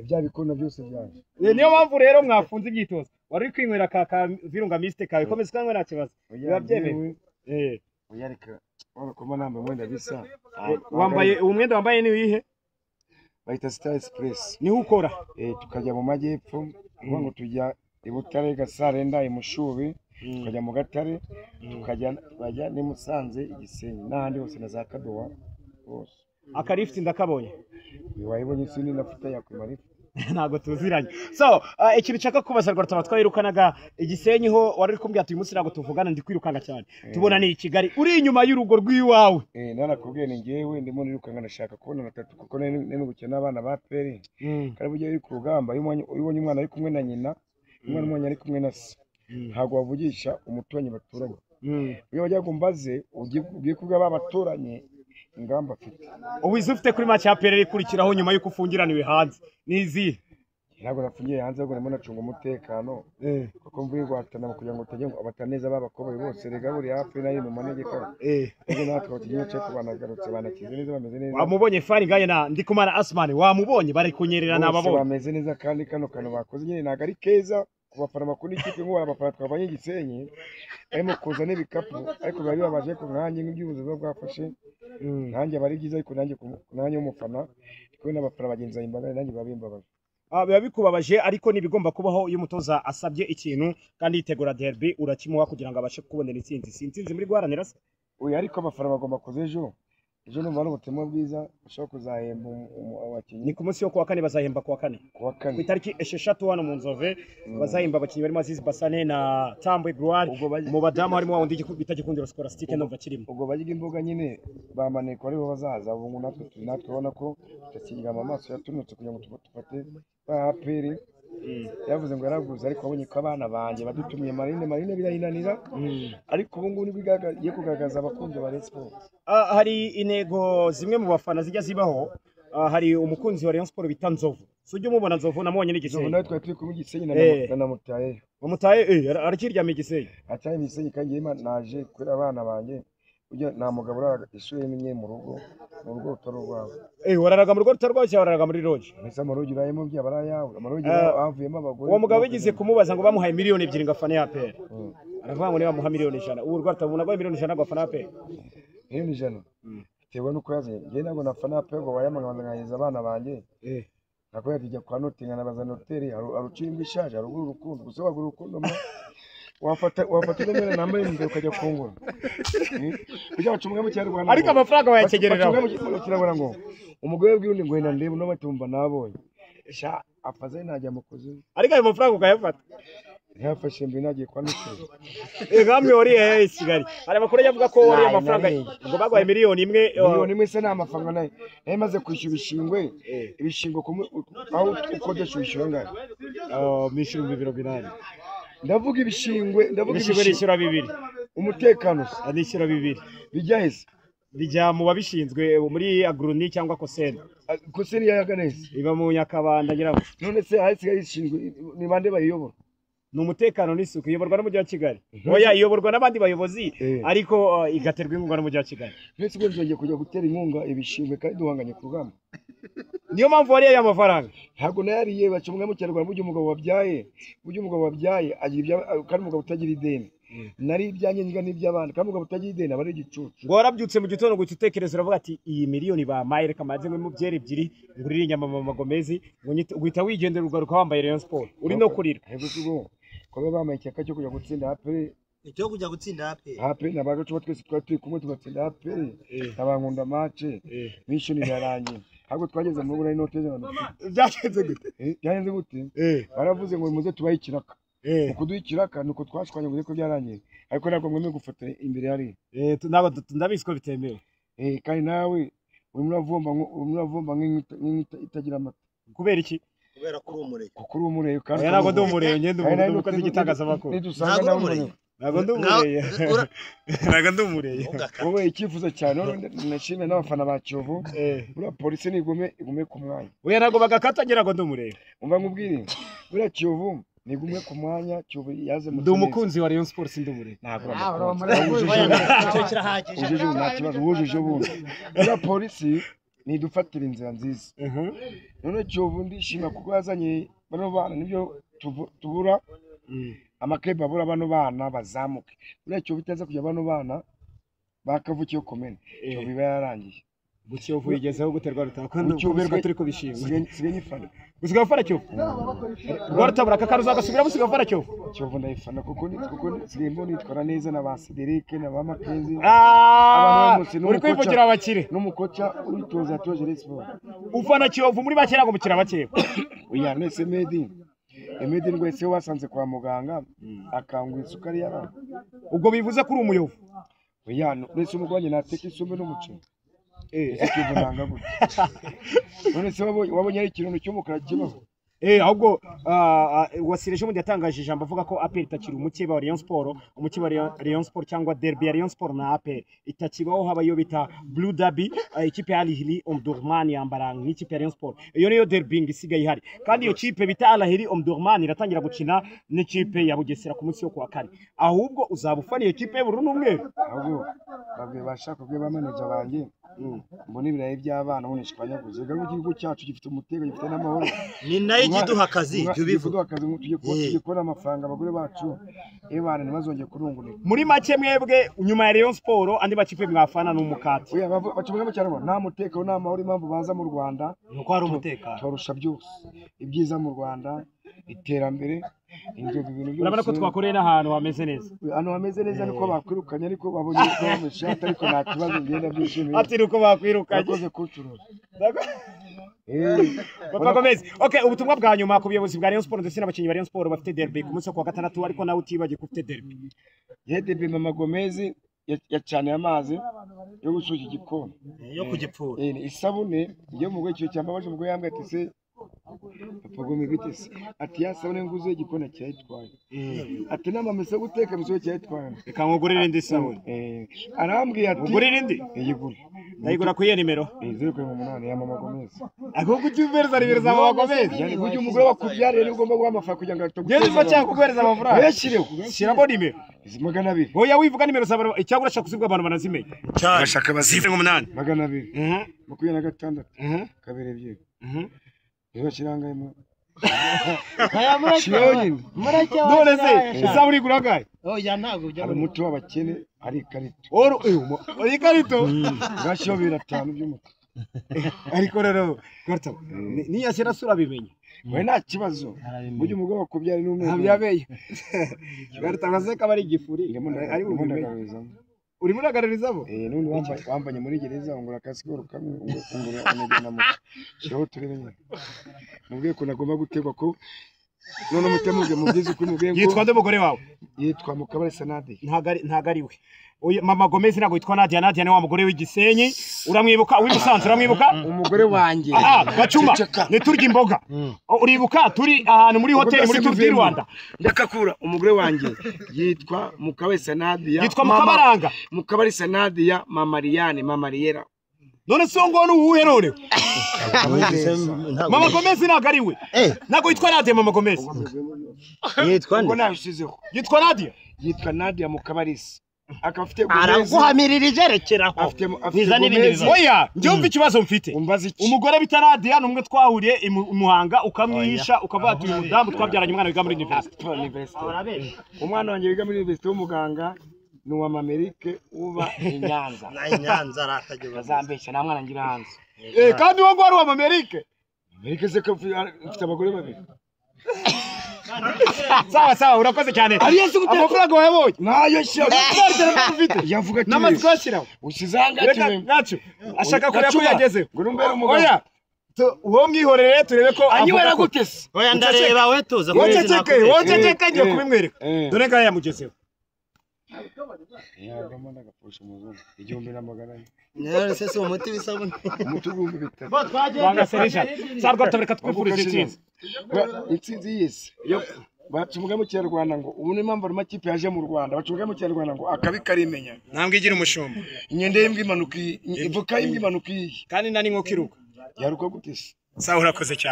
Bya bikona byose byaje. Niyo mpamvu rero mwafunze imyitozo. Wari uri kwinywera ka Virunga Mist kawe, komeza ukanywe nta kibazo. Biba byemewe. Oya reka kuma nambaye umwenda bisa. Wambaye uwo mwenda wambaye ni wihe? Bayita Star Express. Niho ukora? Tukajya mu majyepfo, kuvuga ngo tujya i Butare, Gasarenda, i Mushubi, tukajya mu Gatare, tukajya bajya ni Musanze, Igisenyi n'ahandi hose na za Kaduha hose. Akarifuti ndakabonye. Wayibonye sini nafuta yakwima. Ntabwo tuziranye. So ikintu nshaka kubaza Rwarutabura, twirukanaga Igisenyi ho wari uri kumbwira ati uyu munsi ntabwo tuvugana ndi kwirukanga cyane. Tubona ni i Kigali uri inyuma y'urugo rw'iwawe. Narakubwiye ni ngewe ndimo nirukanga ndashaka kubona batatu kuko nari gukina n'abana ba Peri. Kandi burya uri ku rugamba iyo ubonye umwana ari kumwe na nyina, umwana ari kumwe na se, ntabwo wavugisha umuturanyi baturanye. Iyo wajya ngo mbaze ugiye kubwira ba baturanyi ingamba afite. Uwize ufite kuri match ya PL ikurikiraho nyuma yuko ufungiraniwe hanze nizi? Ntabwo nafungiye hanze ahubwo ndimo nacunga umutekano kuko mvuye guhatana kugira ngo utajya ngo abataneza b'abakobwa bose rega buri hafi nayo mu manegeka. Ubwo natwe tugiye cyo kubanagarutse banakize neza bameze neza. Wamubonye Fari Ngaye na Ndikumana Asmani, wamubonye bari kunyerera n'ababonye bameze neza kandi kano kano bakoze nyine ntago ari keza ku bafana bakunda ikipe nk'ubu abafana twavanye Igisenyi barimo kuza n'ibikapu ariko biba bibabaje ko nkanjye nk'iby'ubuzima bwafashe nanjye aba ari byiza ariko nanjye w'umufana kumwe n'abafana bagenzi banjye imbaga nanjye biba bimbabaje. Biba bikubabaje ariko n'ibigomba kubaho iyo umutoza asabye ikintu kandi yitegura derby urakimuha kugira ngo abashe kubonera intsinzi. Si intsinzi muri guharanira se? Oya ariko abafana bagomba kuza ejo. Ejo numva ari ubutumwa bwiza bashobora kuzahemba abakinnyi. Ni ku munsi wo kuwa kane bazahemba kuwa kane. Kuwa kane. Ku itariki 6 hano mu Nzove bazahemba abakinnyi barimo Aziz Basane na Tambwe Gloire. Mu badamu harimo wa wundi bita Gikundiro Scholastique ndumva kirimo. Ubwo bajya imboga nyine bamaneko aribo bazaza ubu ngo natwe turi natwe ubona ko tutakigama amaso yatunutse kugira ngo tufate ba APR. Yavuze ngo yaraguze ariko abonye ko abana banjye badutumiye Marine birayinanira ariko ubu ngubu nibwo igiye kugaragaza abakunzi ba Rayon Sports. Hari intego zimwe mu bafana zijya zibaho. Hari umukunzi wa Rayon Sports bita Nzovu. Si ujya umubona Nzovu namubonye n'Igisenyi. Nzovu nawe twari turi kumwe Igisenyi na namutayeyo. Wamutaye arakiryamye Igisenyi. Ataye Igisenyi kandi njyewe naje kubera abana banjye. Ujya nta mugabo uraraga isura y'imwe mu rugo rutari urwawe. Wararaga mu rugo rutari urwawe cyangwa wararaga muri roge? Mbese amaroge urayemo byaba ari ayawe, amaroge havuyemo abagore. Uwo mugabo wigeze kumubaza ngo bamuhaye miliyoni 2 ngo afane APR. Aravuga ngo niba bamuha miliyoni 100. Ubu Rwarutabura ubona miliyoni 100 ngo afane APR. Miliyoni 100? Bitewe n'uko yazanye. Njye ntabwo nafana APR ngo bayamamaze nkaheza abana banjye. Nakubwira ati jya kwa noteri nkanabaza noteri, hari uciye imbwa ishaje, hari ugura urukundo, gusa wagura urukundo mwa. Wafata n'umwenda nambaye imbere ukajya kungura. Kugira bacunge mu Kinyarwanda. Ariko amafaranga bayakegereraho. Bacunge mu Kinyarwanda ngo umugore w'undi ngo wenda ndebe no batumva nabonye. Sha afaze najya mu kuzimu. Ariko ayo mafaranga ukayafata. Ntiyafashe mbi nagiye kwa noteri. Nkamwe wari i Kigali. Hari amakuru yavuga ko wari amafaranga ngo bagwaye miliyoni 1. Miliyoni 1 se ni amafaranga nayo. Nayo maze kwishyura ibishingwe. Ibishingwe aho ukodesha wishyura angahe? Nishyura 80,000. Ndavuga ibishingwe, ndavuga ibishingwe nishyura 2. Umutekano se nishyura 2. Bijya hese? Bijya mu babishinzwe muri agroni cyangwa koseni. Koseni yayagana hese? Iba mu Nyakabanda ngira ngo. None se hasigaye ishinzwe ni bande bayiyobora? Ni umutekano n'isuku iyoborwa n'umujyi wa Kigali. Oya iyoborwa n'abandi bayobozi ariko igaterwa inkunga n'umujyi wa Kigali. Mbese ubwo nzongeye kujya gutera inkunga ibishingwe kandi duhanganye ku rugamba. Niyo mpamvu wariye aya mafaranga. Ntabwo nayariye bacumwe mu Kinyarwanda burya umugabo wabyaye, burya umugabo wabyaye agira ibya kandi umugabo utagira ideni. Nari ibyanjye njya n'iby'abandi kandi umugabo utagira ideni aba ari igicucu. Ngo warabyutse mu gitondo guhita utekereza uravuga ati iyi miliyoni bampaye reka maze ngwe mu byeri 2 ngurire inyama mama Gomez, guhita wigendera ugaruka wambaye Rayon Sports uri no kurira. Kuba bamaye icyaka cyo kujya gutsinda APR. Icyo kujya gutsinda APR. APR nabaga twese twari turi kumwe tugatsinda APR. Abankunda match mission irarangiye. Ahubwo twageze mu rugo nari noteze na dufite. Byagenze gute? Byagenze gute? Baravuze ngo muze tubahe ikiraka. Mu kuduha ikiraka nuko twashwanye ngo ko byarangiye. Ariko ntabwo mwemeye gufata imbere hari. Ntabwo ndabizi ko bitemewe. Kandi nawe urimo uravomba nk'inka itagira amata. Kubera iki? Kubera ko uri umureye. Kuko uri umureye kandi ntabwo ndi umureye ngende umuntu ukoze igitangazamakuru. Ntabwo uri umureye. Ntabwo ndi umureye. Ntabwo ndi umureye. Wowe icyifuzo cyane nashimye n'abafana ba Kiyovu. Buriya polisi nigume igume ku mwanya. Oya ntabwo bagakata ngira ngo ndi umureye. Umva nkubwire. Buriya Kiyovu nigume ku mwanya, Kiyovu yaze mu. Ndi umukunzi wa Rayon Sports ndi umureye. Ntabwo uri umureye. Ujuje nta kibazo wujuje ubundi. Buriya polisi Nidufatira inzira nziza. None Kiyovu ndishima kuko yazanye bano bana, nibyo tubura amakebe abura bano bana bazamuke. Buriya Kiyovu itaza kujya bano bana bakavukiye komene, Kiyovu iba yarangiye. Kiyovu igezeho gute Rwarutabura? Kandi uberwa turi kubishima. Sigaye nyifana. Usigaye ufana Kiyovu? Rwarutabura aka kantu uzagasubiramo, usigaye ufana Kiyovu? Kiyovu ndayifana kuko nsigaye mbona yitwara neza na ba Cedric na ba Makenzi. Uri kwivugira abakire. N'umukoca uritoza atoje Rayon Sports. Ufana Kiyovu muri make ntabwo mukira abakeba. Oya nese Medi. Medi ndwese wasanze kwa muganga akangwa isukari y'abana. Ubwo bivuze ko uri umuyovu. Oya nese umugwanye nateka isombe n'umuceri. None se wabonye ari ikintu cy'umukara kibaho? Ahubwo Wasire ejo bundi yatangaje ijambo avuga ko APR itakiri umukeba wa Rayon Sports, umukeba wa Rayon Sports cyangwa derby ya Rayon Sports na APR itakibaho, haba iyo bita Blue Derby. Ikipe ya Al Ahly Omdurman yambara nk'ikipe ya Rayon Sports, iyo niyo derby isigaye ihari. Kandi iyo kipe bita Al Ahly Omdurman iratangira gukina n'ikipe ya Bugesera ku munsi wo kuwa kane. Ahubwo uzaba ufana iyo kipe y'ubururu n'umweru. Ahubwo babwiye bashaka kubwiye ba manager banjye mbona ibirayi by'abana mbona ishwanyaguze. Garuka igihugu cyacu gifite umutekano, gifite n'amahoro. Ni nayo ikiduha akazi, ibyo bivuga. Tugiye kubona amafaranga abagore bacu ebana ntibazongeye kurungunika. Muri make mwebwe nyuma ya Rayon Sports andi makipe mwafana n'umukati. Oya bacuvuga mu cyaro nta mutekano nta mahoro. Impamvu baza mu Rwanda nuko hari umutekano. Tubarusha byose ibyiza mu Rwanda, iterambere, inzovu, ibintu byose. Urabona ko twakoreye n'ahantu hameze neza. Ahantu hameze neza niko bakwirukanye, ariko babonye ko bamushaka, ariko nta kibazo ngenda byishimiye. Ati nuko bakwirukanye. Bakoze kucuruza. Papa Gomez. Okay, ubutumwa bwa nyuma ku buyobozi bwa Rayon Sports ndetse n'abakinnyi ba Rayon Sports bafite derby ku munsi wa gatandatu, ariko nawe utibagiye ko ufite derby. Ye derby Mama Gomez yacaniye amazi yo gushuka igikoni yo kugipfura. Isabune iyo mugwe cyo cyambabaje umugwe yambwiye ati se Papa Gomez bite se? Ati ya sabune nguze igikoni cyayitwaye. Ati n'amamesa guteka misobe cyayitwaye. Reka nkugurire indi sabune. Arambwiye ati ngurire indi? Iyigure. Ndayigura ku iye nimero? 0.8 ya Mama Gomez. Ahubwo ujye ubereza nimero za Mama Gomez. Yani burya umugore wakubyariye ni ugomba guha amafaranga kugira ngo ataguteza. Ngende cyangwa kuguhereza amafaranga. Yashyireho. Shyiramo nimero. Izi 200. Oya wivuga nimero za icyangwa urashaka kuzivuga abantu banazimenya. Cyane. Bashaka bazive 8. 200. 26. 22. Niba kirangaye mu. None se isabune igura angahe? Oya ntabwo ujya. Hari umuti w'abakene ari ikarito. Oro ikarito. Gashiyo 5 by'umuti. Ariko rero Garta niyashyira sura bimenye. We nta kibazo. Burya umugabo wakubyara n'umwe. Ntabyabeye. Garta baze ko ari igifuri. Ari bubimenye. Urimo uragaragarizamo? None wambanye muri gereza ungura kasikoro kamwe ungura anagenda mu. Shiraho turebe nyine. Mubwiye ko nagomba gutegwa ko none umutemuge mubyize kuri mubwiye ngo yitwa nde mugore wawe? Yitwa Mukabarisa Nadia. Ntago ari we. Oya Mama Gomez ntago yitwa Nadia. Nadia ni wa mugore w'igisenyi. Uramwibuka? Uw'imusanze uramwibuka? Umugore wanjye. Bacuma. Niturya imboga. Uribuka turi ahantu muri hoteli muri Tour du Rwanda. Ndakakura umugore wanjye yitwa Mukabarisa Nadia. Yitwa Mukabaranga. Mukabarisa Nadia Mama Mariane Mama Riera. None se ngo ni uwuhe none? Mama Gomez ntago ari we. Ntago yitwa Nadia Mama Gomez. Yitwa nde? Ubwo nabishizeho. Yitwa Nadia. Yitwa Nadia Mukabarisa. Akafite Gomez. Araguhamirira ijerekeraho. Niza n'ibindi bibazo. Oya, njye umva ikibazo mfite. Umugore bita Nadia numwe twahuriye i Muhanga ukamwihisha ukavuga ati uyu mudamu twabyaranye umwana wiga muri university. Umwana wanjye wiga muri university w'umuganga ni uwa Mamerike uba i Nyanza. Na i Nyanza aratagira. Bazambeshya nta mwana ngira hanze. Kandi uwo ngo ari uwa Mamerike. Mamerike se ko mfite abagore babiri. Sawa sawa urakoze cyane. Amafaranga wayabonye? Nayo shyira. Yavuga ati n'amatsiko ashyiraho. Usizanga ati nacu ashaka kureba ko yagezeho. Ngo numbere umugabo. Oya. Uwo mwihorere turebe ko anywera gute se? Oya ndareba we tuza. Woceceke ngiye kubimwereka. Dore ngaya yamugezeho. Yagamo n'agapfusha umuzungu 1400. None se si umuti w'isabune? Umuti w'ibihumbi 3. Banga serisha. Sarwa tabreka twifurije intsinzi. Intsinzi yise. Bacuvuga mu Kinyarwanda ngo ubu ni impamvu amakipe yaje mu Rwanda. Bacuvuga mu Kinyarwanda ngo akabi karimenya. Ntambwe igira umushumba. Inyende y'imbwa imanuka ivuka y'imbwa imanuka iyi. Kandi nani nko kiruka. Yaruka gute se? Sawa urakoze cyane.